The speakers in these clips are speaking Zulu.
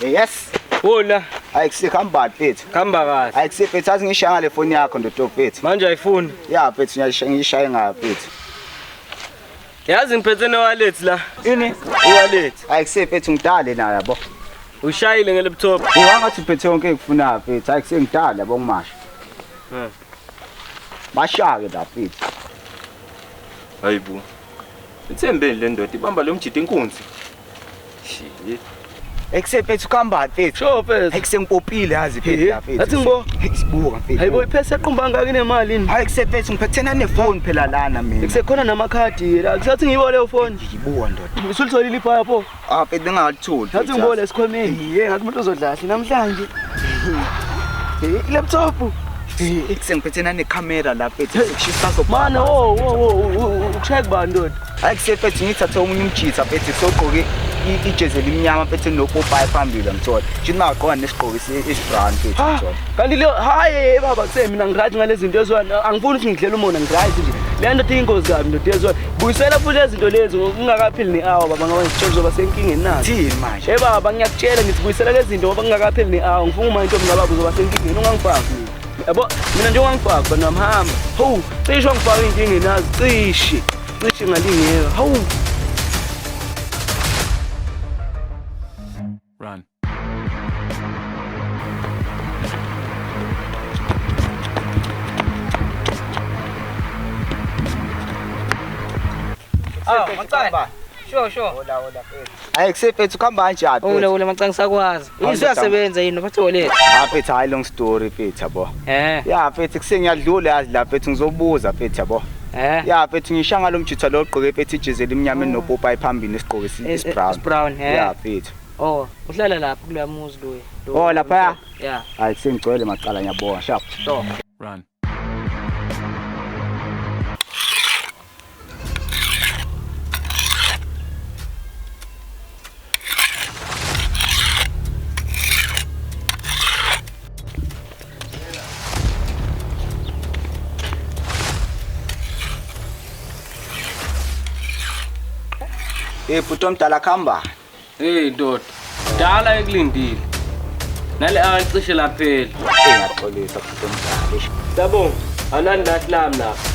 Yes. Hola, Hayi kusikhamba mfethu. khamba kahle. Hayi kusefethu azi ngishaya ngale foni yakho ndoda mfethu. Manje ayifuni. Ya mfethu ngiyayishaya ngiyishaye ngayo mfethu. Yazi ngiphethe ne-wallet la. Ini? I-wallet. Hayi kusefethu ngidale nayo yabo. Ushayile nge-laptop. Uwangathi uphethe yonke engikufunayo mfethu. Hayi kusengidale yabo ngimasha. Mashake la mfethu. Hayibo. Ithembeni le ndoda ibamba lo mjidi inkunzi. Shi. Ekusefethu kuhamba mfethu. Sho mfethu. Hayi kusengipopile yazi mfethu la mfethu. Athi ngibo. Hey sibuka mfethu. Hayibo iphese yaqumba kangaka inemali yini? Hayi kusefethu ngiphethe nefoni phela lana mina. Kusekhona namakhadi la. Kusathi ngiyibo leyo foni. Ngiyibuka ndoda. Usulitholile iphaya pho. Ah mfethu bengingalitholi. Ngathi ngibone esikhwameni. Ye ngathi umuntu uzodla kahle namhlanje. Eh, laptop. Kusengiphethe nanekhamera la mfethu. Sekushisa so. Mana wo wo wo ukushaya kubani ndoda? Hayi kusefethu ngithathe omunye umjitha mfethu sogqoke ijezi elimnyama mfethu nopopayi phambili ngithola. Nje ngaqoka nesigqoko esibrown mfethu Ha, ngithola. kanti leyo hayi baba kuse mina ngiright ngalezi zinto ezwana angifuni ukuthi ngidlela umona ngiright nje le nto iyingozi kabi ndoda yezwana buyisela futhi lezi zinto lezi kungakapheli ne-hour baba ngoba ngizitshela uzoba senkingeni nazo. Thini manje? Hey baba ngiyakutshela ngithi buyisela lezi zinto ngoba kungakapheli ne-hour ngifuna uma intombi ngababa uzoba senkingeni ungangifaki mina. Yabo mina nje ungangifaki bani wami hamba. Hawu cishe wangifaka ey'nkingeni nazi cishe cishe ngalingeka hawu. Run. Ah, Macala. Sure, sure. Hola hola mfethu. Hayi kusefethu kuhamba kanjani? Ula mfethu? ula Macala ngisakwazi. Hawu, Usuyasebenza yini uphathe wallet? Ah mfethu hayi long story mfethu yabo. Eh. Ya mfethu kusengiyadlula yazi la mfethu ngizobuza mfethu yabo. Eh. Ya mfethu ngisha ngalo mjitha lo ogqoke mfethu ijezi elimnyama nopopayi phambili nesigqoko esibrown. Brown, eh. Ya mfethu. Oh, uhlala lapha kuloya muzi loya. Oh, laphaya? Yeah. Hayi kusengigcwele macala ngiyabonga sharp. Sure. Run. Eh bhuti omdala khamba. Hey ndoda. Dala ekulindile. Nale hour cishe laphela. Eh ngiyaxolisa bhuti omdala. Siyabonga. Awulandi lathi lami lapha.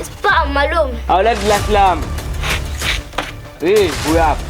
Isibhamu malume. Awulandi lathi lami. Hey, buyaphi?